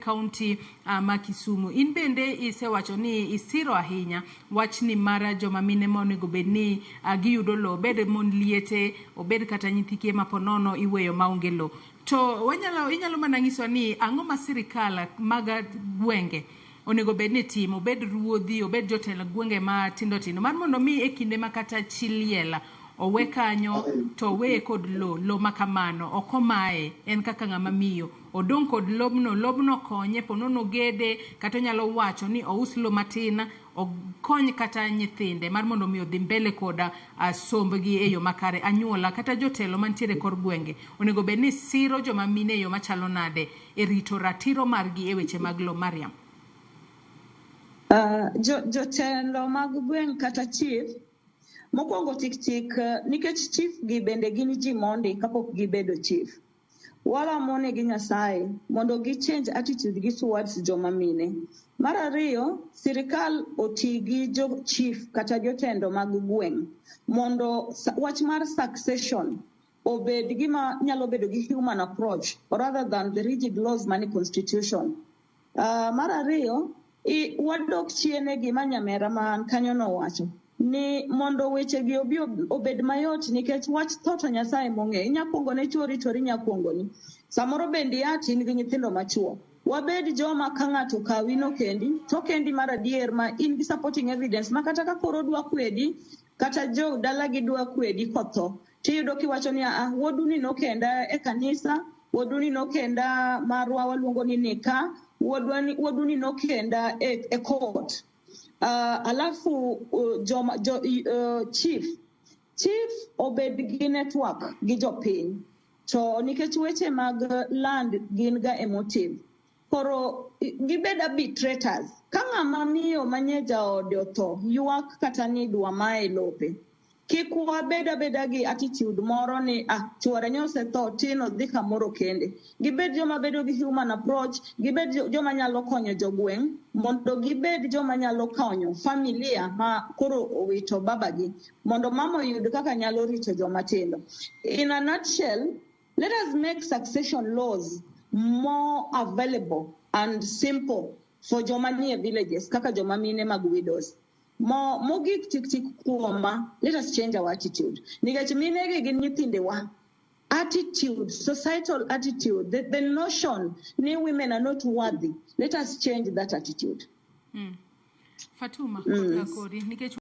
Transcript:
Kaunti ma Kisumu. In bende isewacho ni isiro ahinya wachni mar joma mine ma onego bed ni giyudo lowo, obed mon liete, obed kata nyithi kiye ma ponono iweyo maonge lowo. To wanyalo inyalo mana nyisowa ni ang'o ma sirikal mag gwenge onego bed ni timo, obed ruodhi, obed jotelo gwenge matindo tindo, mar mondo mi e kinde ma kata chi liel owe kanyo to oweye kod lo, lo ma kamano ok omaye en kaka ng'ama miyo odong' kod lobno, lobno konye ponono ogede kata onyalo wacho ni ous lo matin okony kata nyithinde mar mondo mi odhi mbele koda sombgi e yo makare. Anyuola kata jotelo mantiere kor gwenge onego bed ni siro joma mine e yo machalo nade e rito ratiro margi e weche mag lo? Mariam. Jotelo mag gweng' kata chief mokwongo tik tik, nikech chief gi bende gin ji mondi kapok gibedo chief. Walamonegi Nyasaye mondo gi change attitude gi towards joma mine. Mar ariyo, sirikal oti gi jo chief kata jotendo mag gweng' mondo wach mar succession obed gima nyalo bedo gi human approach rather than the rigid laws mani constitution. Mar ariyo, wadok chien e gima nyamera man kanyo nowacho ni mondo weche gi obi obed mayot, nikech wach tho to Nyasaye mong'eyo. Inya kuongo ne chuori to inya kuongo ni. Samoro bende ia to in gi nyithindo machuo. Wabed joma ka ng'ato okawi nokendi, to okendi mar adier ma in gi supporting evidence ma kata ka koro dwa kwedi kata jo dalagi dwa kwedi kotho, tiyudo kiwacho ni a wuodu ni nokenda e kanisa, wuodu ni nokenda marwa waluongo ni nika, wuodu ni nokenda e court. Alafu joma, jo, chief obed gi network gi jopiny, to nikech weche mag land gin ga emotive, koro gibed arbitrators. Ka ng'ama miyo manye jaode otho ywak kata ni dwa maye lope, kik wabed abeda gi attitude moro ni ah, chuore ne osetho tin odhi kamoro kende. Gibed joma bedo gi human approach, gibed joma nyalo konyo jogweng' mondo gibed joma nyalo konyo familia ma koro owito babagi mondo mama oyud kaka nyalo rito joma tindo. In a nutshell, let us make succession laws more available and simple for joma nie villages kaka joma mine mag widows. Mo mogik tik tik kuoma, let us change our attitude. Nikech mine gi gin nyithindewa. Attitude, societal attitude, the notion ni women are not worthy. Let us change that attitude. Fatuma, korka kodi nikech